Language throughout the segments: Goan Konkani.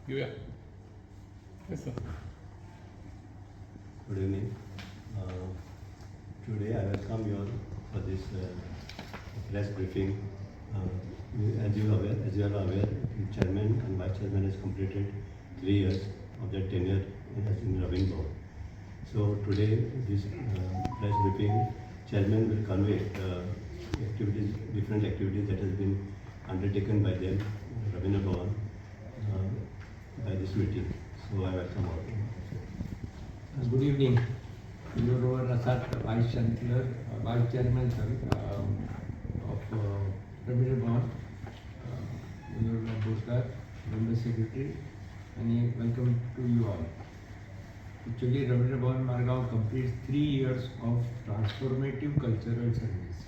घेवया. Yes. Good evening. Today I welcome you all for this press briefing. As you are aware, the chairman and vice chairman has completed 3 years of their tenure as in Ravindra Bhavan. So today, this press briefing, chairman will convey the activities, different activities that has been undertaken by them, Ravindra Bhavan, by this meeting. So I welcome all. Good evening. Your Rasat, Vice Chancellor, Vice Chairman, sorry, of Ravindra Bhavan, Your Borkar, Member Secretary, and welcome to you all. Actually, Ravindra Bhavan Margao completes 3 years of transformative cultural service.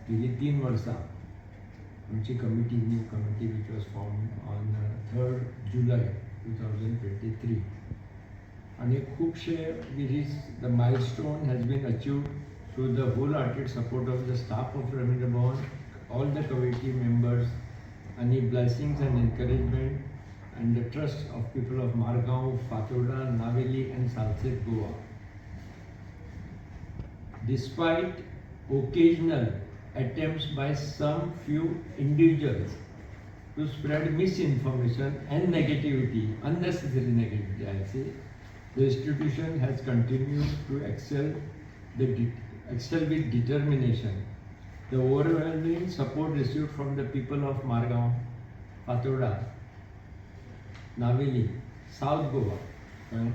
गेली तीन वर्सां आमची committee, new committee which was formed on 3rd July 2023, आणि खुबशे which the milestone has been achieved through the wholehearted support of the staff of Ravindra Bhavan, all the committee members आणि blessings and encouragement and the trust of people of Margao, Fatorda, Navelim and Salcete, Goa. Despite occasional attempts by some few individuals to spread misinformation and negativity, unnecessary negativity, I say, the institution has continued to excel with determination. The overwhelming support received from the people of Margao, Fatorda, Navelim, South Goa, कळ्ळें?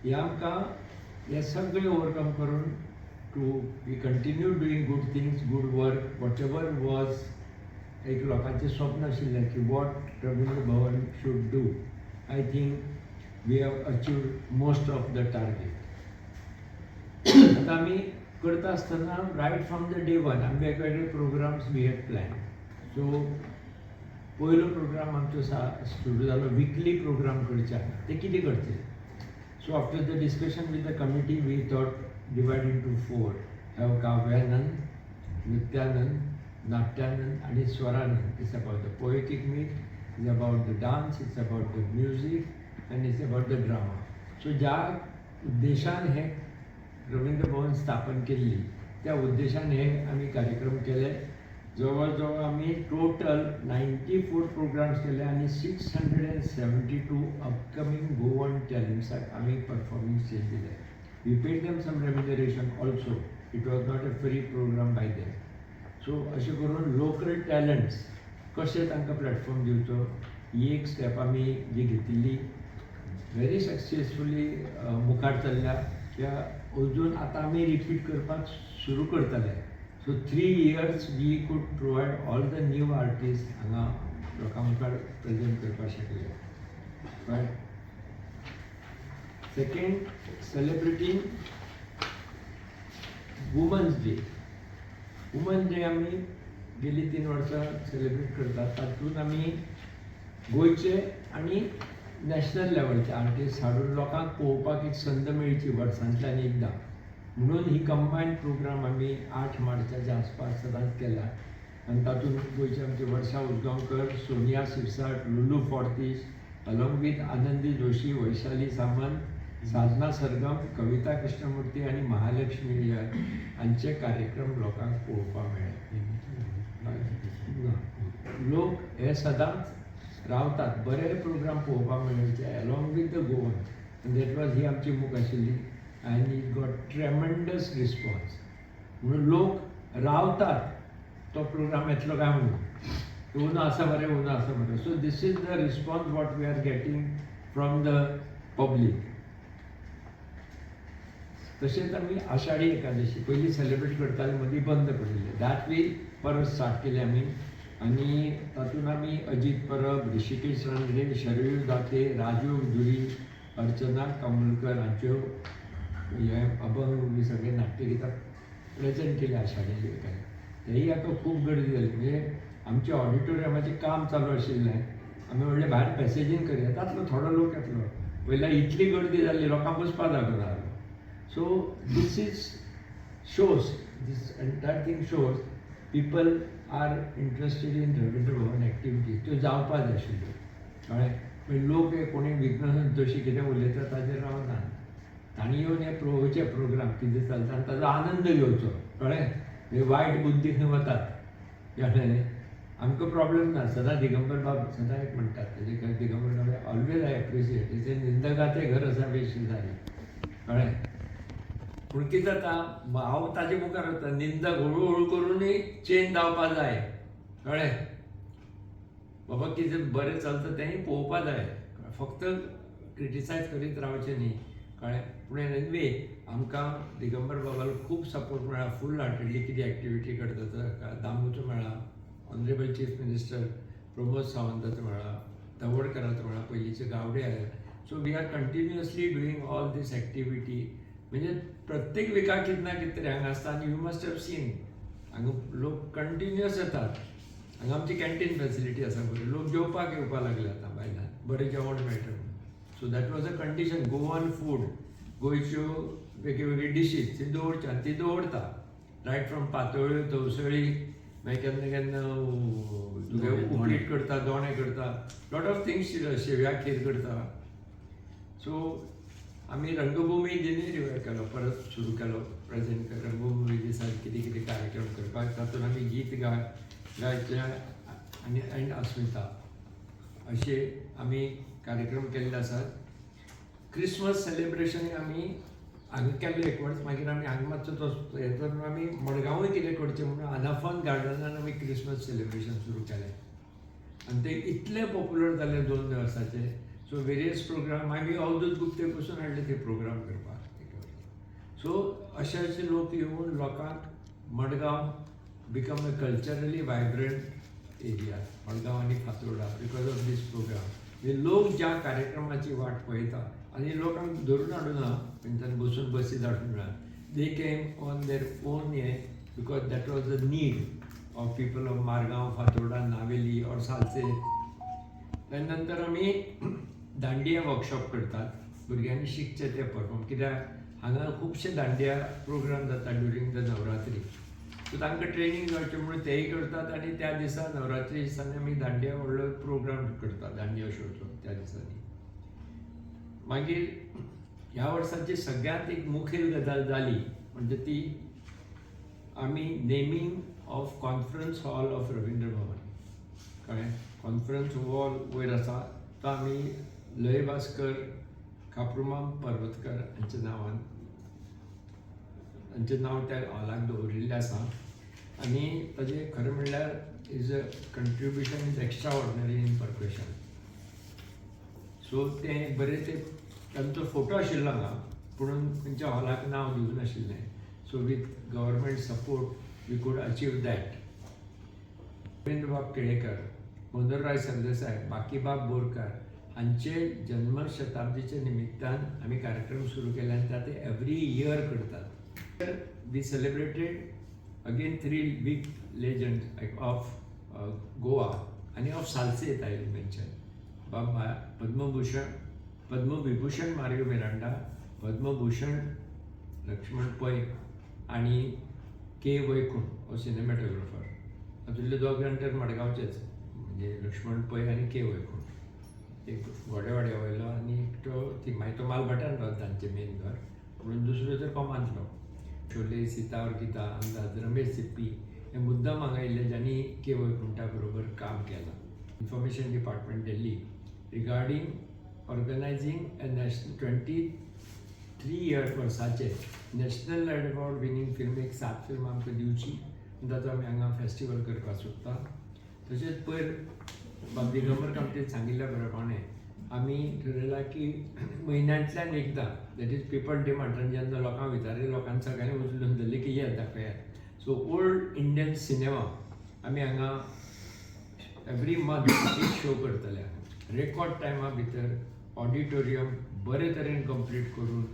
हे आमकां हे सगळें ओवरकम करून to we continue doing good things, good work, whatever was एक लोकांचें स्वप्न आशिल्लें की what Ravindra Bhavan should do, I think we have achieved most of the target. आतां आमी करता आसतना right from the day one आमी वेगवेगळे programs we had plan. So पयलो प्रोग्राम आमचो सा सुरू जालो, विकली प्रोग्राम करचे आहा, ते कितें करचे. So after the discussion with the committee, we thought divide into four, have Kavyanand, Nrityanand, Natyanand आणि Swaranand. It's about the poetic meet, it's about the dance, it's about the music and it's about the drama. So ज्या उद्देशान हे रवींद्र भवन स्थापन केल्ली, त्या उद्देशान हे आमी कार्यक्रम केले. जवळ जवळ आमी टोटल 94 प्रोग्राम्स केले आनी 672 upcoming Goan टॅलंट्साक आमी परफॉर्मिंग स्टेज दिले. We paid them some remuneration also. It was not a free program by them. So अशें करून लोकल टॅलंट्स कशें तांकां प्लॅटफॉर्म दिवचो, ही एक स्टेप आमी जी घेतिल्ली, व्हेरी सक्सेसफुली मुखार चल्ल्या. कित्याक अजून आतां आमी रिपीट करपाक सुरू करतले. So 3 years we could provide all the new artist, हांगा लोकां मुखार प्रेजेंट करपाक शकले. But second, celebrating Women's Day. Women's Day आमी गेली तीन वर्सां सेलिब्रेट करतात. तातूंत आमी गोंयचे आनी नॅशनल लेवलचे आर्टिस्ट हाडून लोकांक पळोवपाक एक संद मेळची वर्सांतल्यान एकदां म्हणून ही कंबायन प्रोग्राम आमी आठ मार्चाच्या आसपास सदांच केला. आनी तातूंत गोंयचे आमचे वर्षा उजगांवकर, सोनिया सिरसाट, लुलू फॉर्तीस, अलॉंग विथ आनंदी जोशी, वैशाली सामंत, साधना सरगम, कविता कृष्णमूर्ती आनी महालक्ष्मी अय्यर हांचे कार्यक्रम लोकांक पळोवपाक मेळ्ळे. ना, लोक हे सदांच रावतात बरे प्रोग्राम पळोवपाक मेळचे along with the Goan, and that was ही आमची मोख आशिल्ली आनी it got tremendous response. म्हणून लोक रावतात तो प्रोग्राम येतलो काय म्हणून, उनो आसा मरे, उनो आसा मरे. So this is the response what we are getting from the public. तशेंच आमी आषाढी एकादशी पयलीं सेलिब्रेट करताले, मदीं बंद पडिल्ले, that we परत स्टार्ट केले आमी. आनी तातूंत आमी अजीत परब, ऋषिकेश रानडे, शरयू दाते, राजू धुरी, अर्चना कामुलकर हांच्यो हे अभंग बी सगळे नाट्यगितां प्रेजेंट केले आषाढी एकादशी. तेय हाका खूब गर्दी जाली. म्हणजे आमच्या ऑडिटोरियमाचें काम चालू आशिल्लें, आमी म्हणलें भायर पॅसेजीन करया, तातलो थोडो लोक येतलो. पयल्यार इतली गर्दी जाल्ली, लोकांक बसपाक जागो नासलो. So this is shows, this entire thing shows people are interested in Ravindra Bhavan activities. त्यो जावपा जाय आशिल्ल्यो. कळ्ळें? मागीर लोक हे कोणी विघ्न संतोशी कितें उलयता ताजेर रावना, तांणी येवन हे पळोवचे प्रोग्राम कितें चलता आनी ताजो आनंद घेवचो. कळ्ळें? हे वायट बुद्धी खंय वतात, कळ्ळें न्ही? आमकां प्रॉब्लेम ना. सदां दिगंबर बाब सदां एक म्हणटात तेजे, दिगंबर बाब ऑलवेज I appreciate तेजे, निंदकाचे घर असावे शेजारी. कळ्ळें? पूण कितें जाता, हांव ताजे मुखार वता, निंदक हळू हळू करूनय चेंज जावपा जाय. कळ्ळें? बाबा, कितें बरें चलता तेंय पळोवपा जाय, फक्त क्रिटिसायज करीत रावचें न्ही. कळ्ळें? पूण एनवे आमकां दिगंबर बाबालो खूब सपोर्ट मेळ्ळा. फूल हार्टेडली कितें एक्टिविटी करता ताका दामूचो मेळ्ळा, ऑनरेबल चीफ मिनिस्टर प्रमोद सावंताचो मेळ्ळा, तवडकराचो मेळ्ळा, पयलींचे गावडे आयले. So we are continuously doing all this activity. म्हणजे प्रत्येक विकाक कितें ना कितें तरी हांगा आसता आनी you must have seen, हांगा लोक कंटिन्युअस येतात. हांगा आमची कॅन्टीन फॅसिलिटी आसा बरी, लोक जेवपाक येवपाक लागले आतां भायल्यान, बरें जेवण मेळटा म्हणून. So that was a condition. Goan food, गोंयच्यो वेगळी वेगळी डिशीज ती दवरच्यो आनी ती दवरता, रायट फ्रॉम पातोळ्यो, तवसळी, मागीर केन्ना केन्ना तुगे उपीट करता, दोणे करता, लॉट ऑफ थिंग्स, शेव्या खीर करता. सो आमी रंगभूमी दिनूय रिवायव केलो, परत सुरू केलो. प्रेझेंट रंगभूमी दिसा कितें कितें कार्यक्रम करपाक, तातूंत आमी गीत गायचें आनी एंड अस्मिता अशे आमी कार्यक्रम केल्ले आसात. क्रिसमस सेलिब्रेशन आमी हांगा केल्लें एक वर्स. मागीर आमी हांगा मातसो तो हें करून आमी मडगांवूय कितें करचें म्हणून अनाफोन गार्डनान आमी क्रिसमस सेलिब्रेशन सुरू केलें आनी ते इतले पॉप्युलर जाले 2 वर्साचे. सो वेरियस प्रोग्राम आमी अवधूत गुप्ते पसून हाडले ते प्रोग्राम करपाक. सो अशे अशे लोक येवन लोकांक Madgaon become a culturally vibrant area, Madgaon आनी Fatorda, because of these program. म्हणजे लोक ज्या कार्यक्रमाची वाट पळयता आनी लोकांक धरून हाडूना, तेंच्यानी बसून बसी धाडून ना, they came on their own हें, because that was the need of people of Margao, Fatorda, Navelim or Salcete. त्या नंतर आमी दांडिया वर्कशॉप करतात, भुरग्यांनी शिकचें तें परफॉर्म, कित्याक हांगा खुबशे दांडिया प्रोग्राम जाता ड्युरींग the Navratri. सो तांकां ट्रेनींग जावचें म्हणून तेय करतात आनी त्या दिसा, नवरात्री दिसांनी आमी दांडिया व्हडलो प्रोग्राम करतात, दांडिया शोचो त्या दिसांनी. मागीर ह्या वर्साची सगळ्यांत एक मुखेल गजाल जाली म्हणजे ती आमी naming of conference hall of Ravindra Bhavan. कळ्ळें? कॉन्फरन्स हॉल वयर आसा तो आमी लय भास्कर खाप्रुमाम पर्वतकर हांच्या नांवान, हांचें नांव त्या हॉलाक दवरिल्लें आसा. आनी ताजें खरें म्हणल्यार his a contribution is extraordinary in percussion. So तें बरें, ते तांचो फोटो आशिल्लो हांगा, पुणून तेंच्या हॉलाक नांव दिवंक नाशिल्लें. So with government support we could achieve that. रवींद्रबाब Kelekar, Manoharrai Sardesai, Bakibab Borkar हांचे जन्मशताब्दीच्या निमित्तान आमी कार्यक्रम सुरू केले आनी ते एवरी इयर करतात. We celebrated again three big legend of Goa आनी ऑफ सालसेत. I mention बाब पद्मभूषण, पद्मविभूषण मारियो मिरांडा, पद्मभूषण लक्ष्मण पै आनी के वैकुंठ हो सिनेमॅटोग्राफर. हातूंतले दोग जाण तर मडगांवचेच, म्हणजे लक्ष्मण पै आनी के वैकुंठ, एक घोडेवाड्या वयलो आनी एकटो ती मागीर तो मालभाटान रावता तांचें मेन घर, पूण दुसरो तर कोमांतलो. शोले, सीता और गीता, अंदाज, रमेश सिप्पी हे मुद्दाम हांगा येयल्ले, ज्यांनी के वैकुंठा बरोबर काम केलां. Information Department, Delhi, regarding organizing a national 23 year वर्साचे नॅशनल अवॉर्ड विनींग फिल्म, एक सात फिल्मां आमकां दिवची आनी ताचो आमी हांगा फेस्टिवल करपाक सोदता. तशेंच पयर बाब दिगंबर कामतीन सांगिल्ल्या प्रमाणे आमी ठरयलां की म्हयन्यांतल्यान एकदां, that is people demand, आनी जेन्ना लोकांक विचारलें, लोकांनी सगळ्यांनी उचलून धरलें की येत दाखयात. सो ओल्ड इंडियन सिनेमा आमी हांगा एवरी मंथ एक शो करतले. रेकॉर्ड टायमा भितर ऑडिटोरियम बरे तरेन कंप्लीट करून,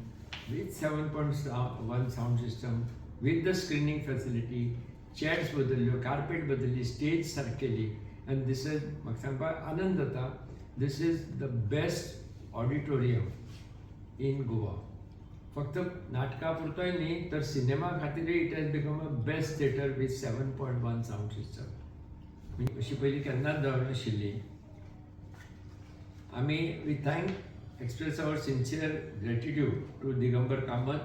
with 7.1 sound system, with the screening facility, chairs बदलल्यो, कार्पेट बदलली, स्टेज सारकेली. आनी this is, म्हाका सांगपाक आनंद जाता, this is the best auditorium in Goa. फक्त नाटका पुरतोय न्ही, तर cinema खातीरय it has become a best theatre with 7.1 sound system. म्हणजे अशी पयलीं केन्नाच जावनाशिल्ली. आमी we thank express our sincere gratitude to Digambar Kamat,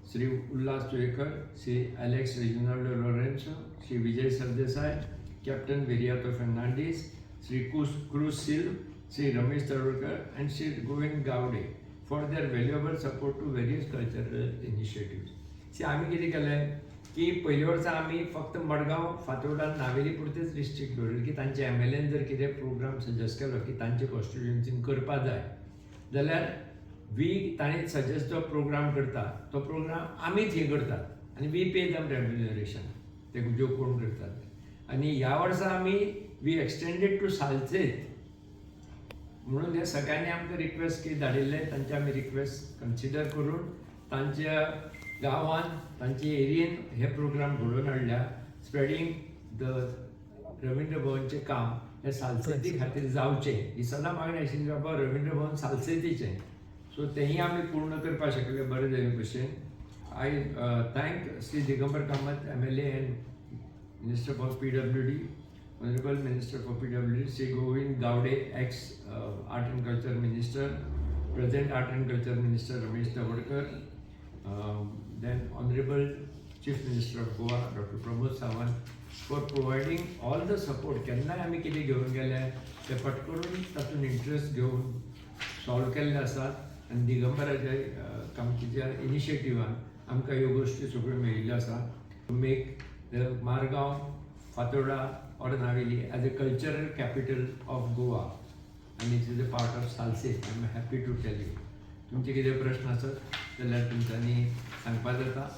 Shri Ulhas Tuyenkar, Shri Alex Reginaldo Lourenco, Shri Vijay Sardesai, captain Viriato Fernandes, Shri कुस cruise सिल्व, Shri Ramesh Tadodkar and Shri Govind Gawde for their valuable support to various cultural initiatives. See, आमी कितें केलें की पयल्या वर्सा आमी फक्त मडगांव, फातोर्डा, नावेली पुरतेच रिस्ट्रिक्ट दवरलें की तांचे एमएलएन जर कितें प्रोग्राम सजेस्ट केलो की तांचे कॉन्स्टिट्युएन्सीन करपा जाय जाल्यार वी तांणी सजेस्ट जो प्रोग्राम करता तो प्रोग्राम आमीच हें करतात आनी we pay them remuneration ते ज्यो कोण करतात. आनी ह्या वर्सा आमी we extended to Salcete म्हणून हे सगळ्यांनी आमकां रिक्वेस्ट की धाडिल्ले तांचे आमी रिक्वेस्ट कन्सिडर करून तांच्या गांवान, तांचे एरियेन हे प्रोग्राम घडोवन हाडल्या. स्प्रेडींग the Ravindra भवनचें काम हें सालसेती खातीर जावचें ही सदां मागणी आशिल्ली, बाबा रवींद्र भवन सालसेतीचें. सो तेंय आमी पूर्ण करपाक शकले बरे तरे भशेन. I thank Shri Digambar Kamat, MLA and Minister for PWD, Honorable Minister for PWD, Sri Govind Gawde, ex Art and Culture Minister, present Art and Culture Minister Ramesh Tawadkar, then Honorable Chief Minister of Goa, Dr. Pramod Sawant, for providing all the support. केन्नाय आमी कितें घेवन गेले ते पट करून तातूंत इंट्रस्ट घेवन सॉल्व केल्ले आसात आनी दिगंबराच्या कामतीच्या इनिशिएटिवान आमकां ह्यो गोश्टी सगळ्यो मेळिल्ल्यो आसा to make the Margao, Fatorda or Navelim as a cultural capital of Goa, and it is a part of Salcete. I am happy to tell you. तुमचे कितें प्रश्न आसत जाल्यार तुमच्यांनी सांगपा जाता.